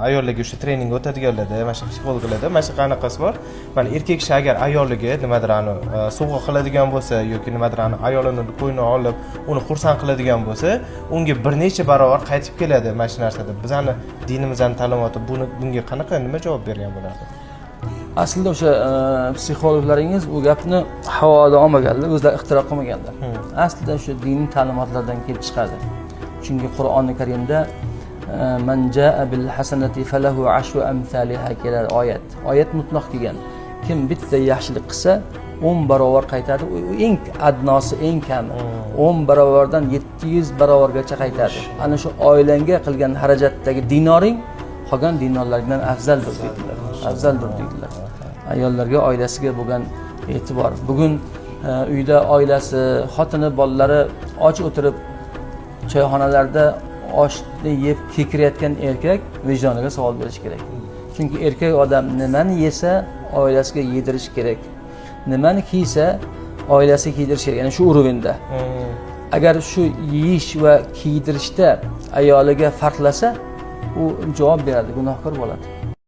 Ayollarga o'sha trening o'tadiganlarda, mana shu psixologlarda mana shu qanaqasi bor. Mana erkak kishi agar ayoliga nimadir ani sovg'a qiladigan bo'lsa yoki nimadir ani ayolini ko'nglini olib, uni xursand qiladigan bo'lsa, unga bir necha barobar qaytib keladi mana shu narsada. Bizani dinimizni ta'limoti bunga qanaqa, nima javob bergan bo'lardi? Aslida o'sha psixologlaringiz u gapni havoda olmaganlar, o'zlari ixtiro qilmaganlar. Aslida o'sha diniy ta'limotlardan kelib chiqadi, chunki Qur'oni Karimda "Man jaa bil hasanati falahu ashru amsaliha" keladi oyat. Oyat mutlaq kelgan. Kim bitta yaxshilik qilsa, 10 barobar qaytadi. U eng adnosi, eng kami 10 barobardan 700 barobargacha qaytadi. Ana shu oilangga qilgan xarajatdagi dinoring qolgan dinorlardan afzaldir deydilar, afzaldir deydilar. Ayollarga, oilasiga bo'lgan e'tibor. Bugun uyda oilasi, xotini, bolalari och o'tirib, choyxonalarda oshni yeb kekirayotgan erkak vijdoniga savol berishi kerak, chunki erkak odam nimani yesa, oilasiga yedirish kerak, nimani kiysa, oilasiga kiydirish kerak. Ya'ni shu уровень da. Agar shu yeyish va kiydirishda ayoliga farqlasa, u javob beradi, gunohkor bo'ladi.